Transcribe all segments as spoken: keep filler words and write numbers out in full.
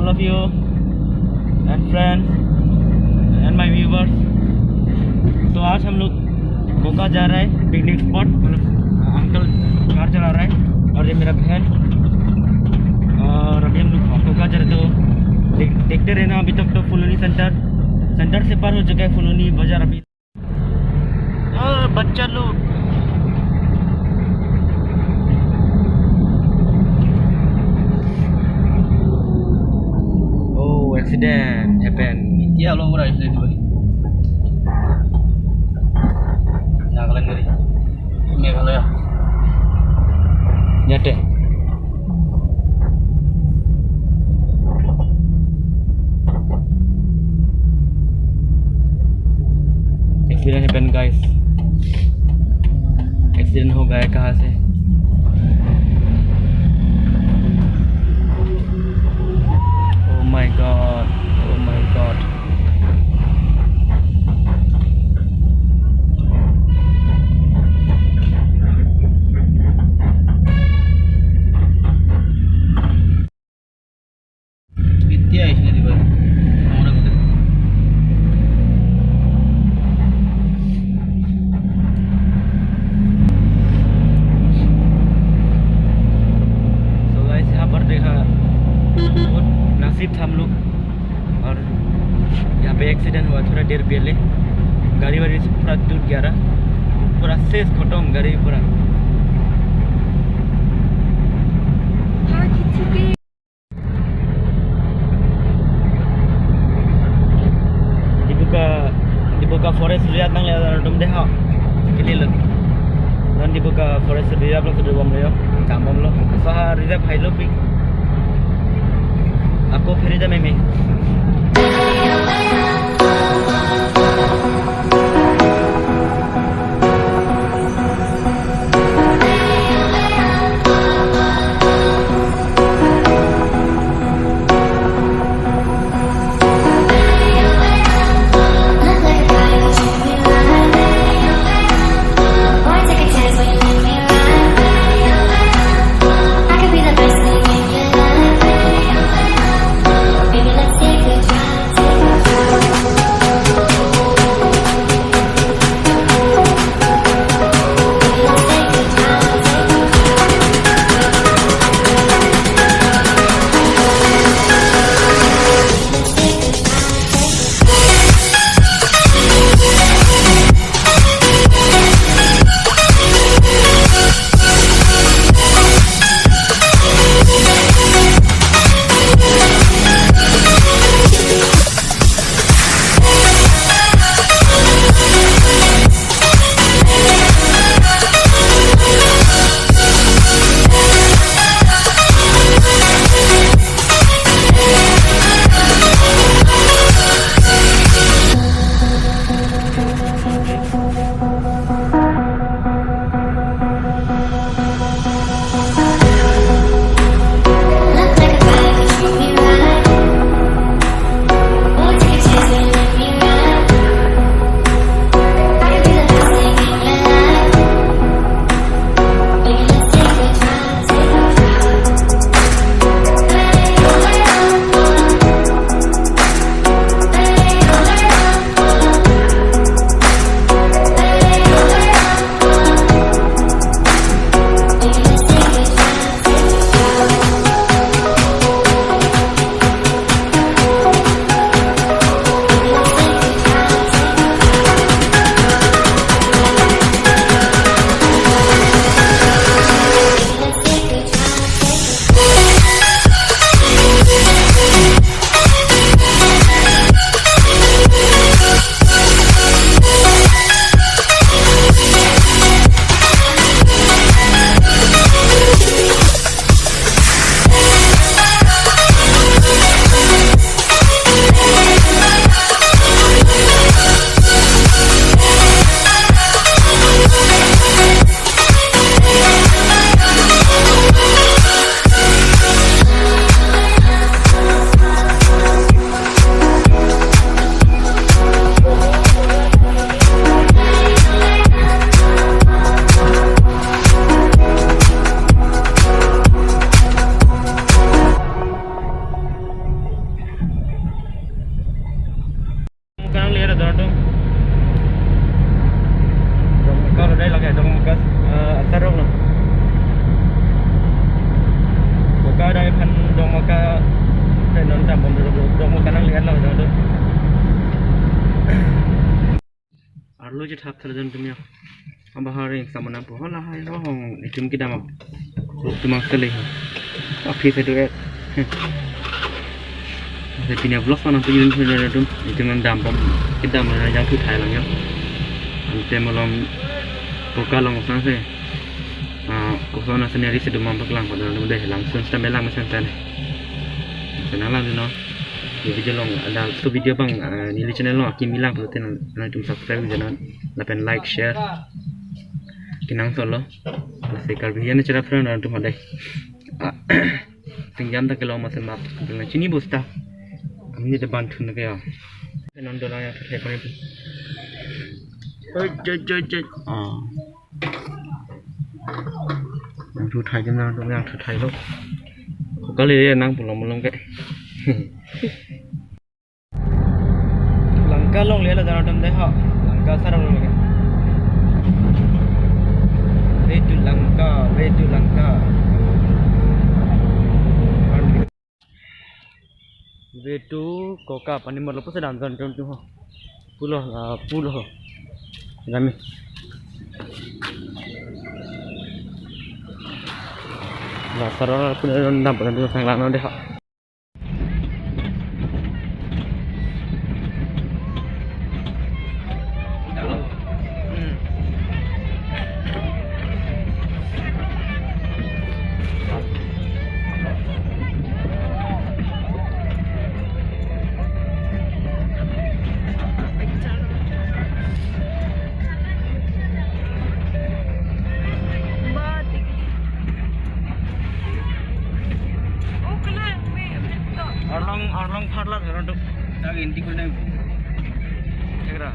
Of you and friends and my viewers. तो आज हम लोग कोका जा रहा है, पिकनिक स्पॉट, मतलब अंकल कार चला रहा है और ये मेरा बहन। और अभी हम लोग कोका जा रहे, तो देख, देखते रहना। अभी तक तो फुलुनी सेंटर, सेंटर से पार हो चुका है फुलुनी बाजार अभी। ओ, बच्चा लोग। Oh, accident happen. India all over accident हुआ है। नागालैंड गरी, Meghalaya. Nyate. Accident happen guys, accident हो गया। कहाँ से? Oh my God, oh my God. Ketia aisine diba? Ora kute. So guys, यहाँ पर देखा, बहुत नसीब था हम लोग। और यहाँ पे एक्सीडेंट हुआ थोड़ा देर पहले, गाड़ी वाड़ी से पूरा टूट गया रहा, पूरा सेस खत्म गाड़ी पूरा। Dibuka, dibuka forest area nang le dum de ha. Kili lo. Non dibuka forest area lo kedua bom lo yo. Kam bom lo. Saha area phai lo pi. Ako phiri da meme. Dong mo kanang lihat lo, dong, dong. Arlo je thap thar jan tumya. Abahar yang sama nampu. Hola hai ho hong. Itum kedam ap. Tumang sekali. Api satu eh. Saya punya vlog mana tu yun punya tum. Itum kedam pom. Kedam mana yang tu Thailand ya. Ante malom Koka along sang se. Ah, koson na scenery si dumam paklang pada tum deh, langsung stambe lang mesen tan. Senang lang no. Di video along ada satu video abang, ah, neli channel along akimi lang pulote nangtum subscribe channel lapen like share. Kenangsot lo. Lasi Karbi hian chera pran nangtum hadai. Ah, tingjan ta kelong mesen map. Chini bosta. Kami de bantu na kaya. Non dolang ya thek kami. Oi, jai, jai, jai. Ah. Nangthu thai jam nangthu, nangthu thai lo. Kokali nang pulo mulong ke. Lanka along le la jana tam deh ha. Lanka sar along le. Way to Lanka, way to Lanka. Way to Koka, Panimur lo pusi dam jan tum tum ho. Pulo, ah, pulo ho. Kami. La sar along pulo dam jan tum sang lang deh ha. Arlong, arlong pharla dhoron tu. Dak entry kuri nai. Thegra.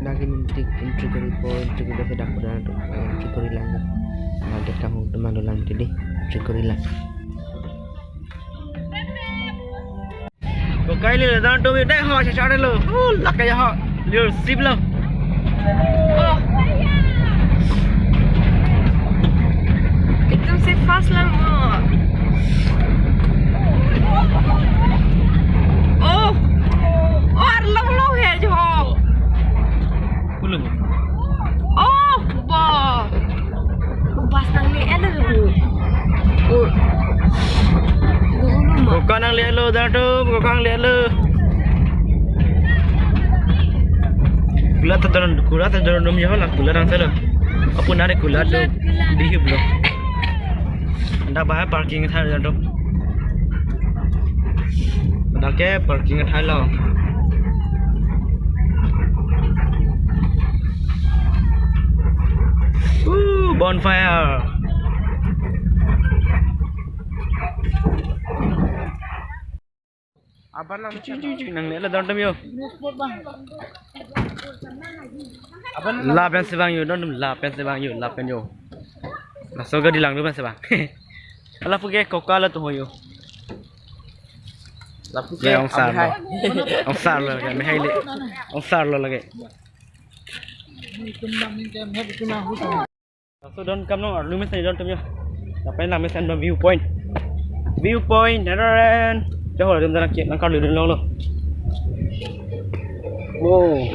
Dak entry, entry kuri po, entry kuri dak dak tu, entry kuri lang. Market kahung tu malu lang tadi, entry kuri lang. Kokai le dan tu deh ho, chachare lo. Oh, lake ya ho. Liur sip lo. Oh. Ekdom se fast lang mo. Oh. Oh, arlong lo he jo. Pulo. Oh, ba. Bus nangle-et lo. Oh. Dulu ma. Koka nangle-et lo, dan tu, Koka nangle-et lo. Kulat ta don, kulat ta don dum ya la, kulat ang selo. Apun are kulat tu. Kulat, kulat. Di hip lo. Dak bahai parking thar jadok. Dak ke parking thar lo. Uh, bonfire. Aban lang. Cucu, cucu, nangle-et lo don tum yo. Aban lang. Lapen si vang yo, don tum lapen si vang yo, lapen yo. Laso gari lang tum si vang. Lapu ke Koka lo tu ho yo. Lapu ke ya, ong sar lo. Abihai. Ong sar lo lake, mehai le. Ong sar lo lake. Laso don kam nong arlu mesen don tum yo. Lapen lang mesen do view point. View point, neren. Jauh lah tum jalan kiat nang karlu dun long lo. Wow.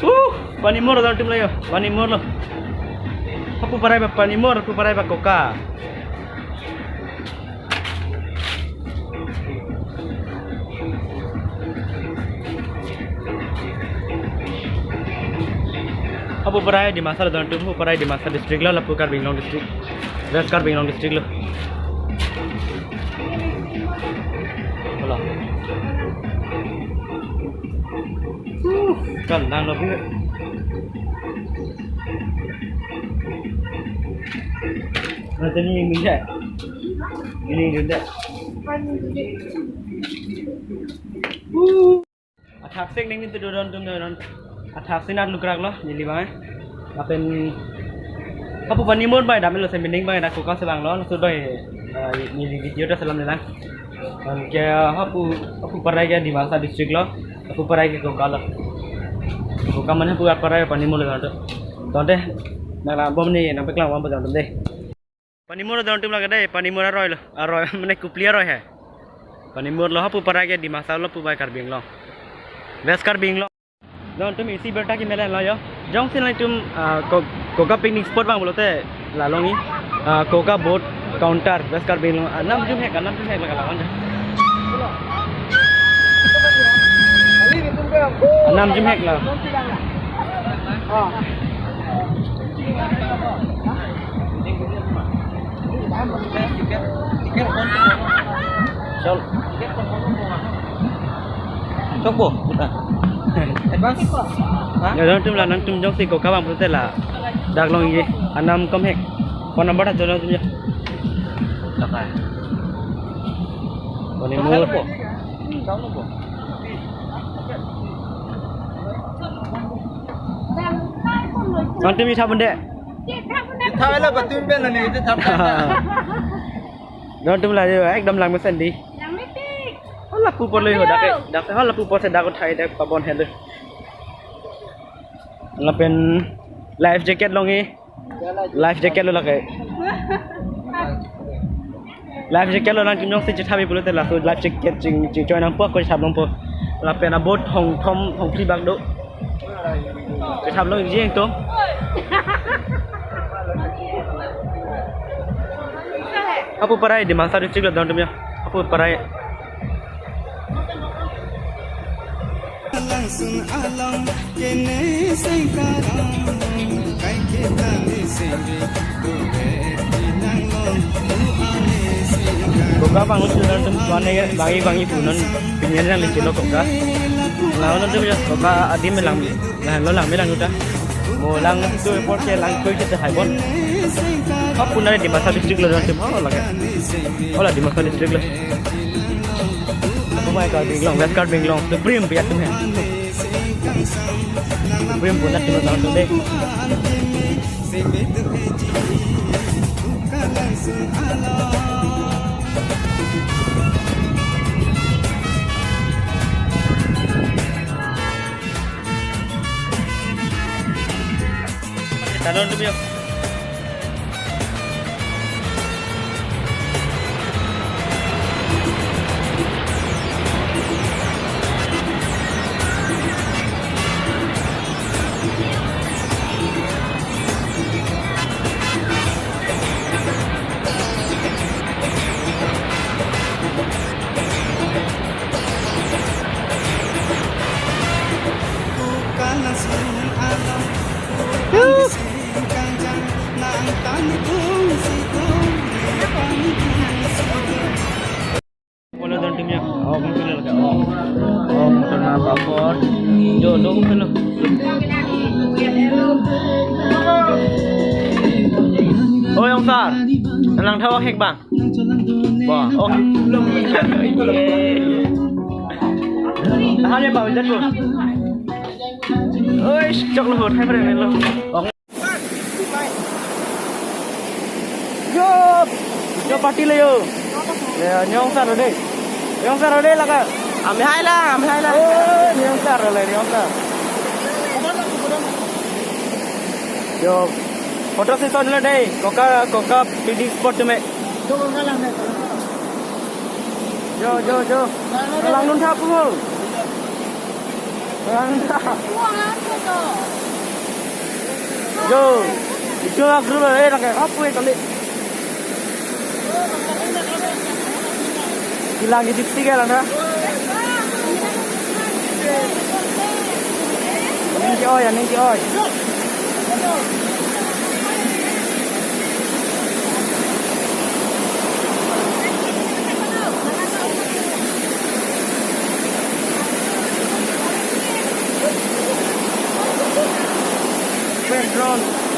Uh, Panimur don tum lo yo. Panimur lo. Hapu parai ba Panimur, hapu parai ba Koka. Hapu parai Dimasa lo don tum, hapu parai Dimasa district lo, lapu Karbi Anglong district. West Karbi Anglong district lo. Hola. Uh, kan nang lo bi. Nanti ni minta. Ini juga. Athak sek ning itu don tum don. Athak sinat lukrak lo, neli bang. Lapen hapu Panimur bai dam lo, semining bai dak Koka si vang lo, laso doi, eh, neli video ta selam nelang. Anke hapu, hapu parai ke Dimasa district lo, hapu parai ke Koka lo. Koka mane pu aparai Panimur lo jangtum. Tangte, nang la bom ni nangpaklang bom jangtum dei. Panimur jangtum lake dei, Panimur aroi lo, aroi mane Kopili aroi he. Panimur lo hapu aparai ke Dimasa lo pu bai Karbi Anglong. West Karbi Anglong. Jangtum isi birta kemela lo yo. Jongsi nangtum, ah, ko-, koka picnic spot abang pulote la along i, ah, koka boat counter, West Karbi Anglong. Anam jumhek, anam jumhek la kalang. Anam jumhek la. Chal. Chokpo, puta. Advance? Ha? Ya, jangtum la nangtum jongsi koka abang pulote la dak along i, anam komhek. Phone number ta jangtum ya. Laka. Panimur. Chokpo. Jangtum i thap un dei. Thap la batum pen ani, thap. Jangtum la yo, ekdom lang mesen dei. Lang mesen. Hala pu apor lo yo, dak, dak, hala pu apor si dak uthai dak pabon helo. Lapen life jacket long i. Life jacket lo lake. Life jacket lo nangtum jongsi chethap i pulote laso life jacket ching, chingchoi nangpo, ako chethap nangpo. Lapen a boat hongthom hongphli bak do. Chethap longji nangtum. Hapu aparai Dimasa district lo jangtum ya. Hapu aparai. Langsun along kene sengkarang, kai kita ni sengri, dube inang long, tu ane sengkarang. Koka abang sudah nonton, tuan ya, bangi, bangi pu non, pinian yang licin lo koka. Lalu nonton ya, koka adim melang, lahenlo lang melang uta. Mo lang tu apor ke lang tu kita hai bon. Hapu nari Dimasa district lo jangtum, oh lake. Oh la Dimasa district lo. Ako mai Karbi Anglong, West Karbi Anglong, Supreme pu atum he. Supreme pu atum jangtum dei. Talon tu yo. Bola dan timnya. Oh, mungkin lagi. Oh, oh, mungkin apa, Por? Jo, do mungkin lo. Oh, yang sar. Nang thawa hek bang. Wah, oh. Tahan ya, Pak, hujan, Bu. Oi, cok lo, hai, pada lo. Oh. Yo, yo, party lo, yo. Ya, nyong sar dei. Nyong sar dei laka. Ami hai la, ami hai la. Oh, nyong sar le, nyong sar. Yo, photo session lo dei. Koka, koka picnic spot atum he. Jo, jo, jo. Langnon tha pu. Langnon tha. Jo. Itu aku dulu, eh, pakai apa ya kali? Hilang di titik ya, lang tha. Aning ke-oi, aning ke-oi. Pen drone.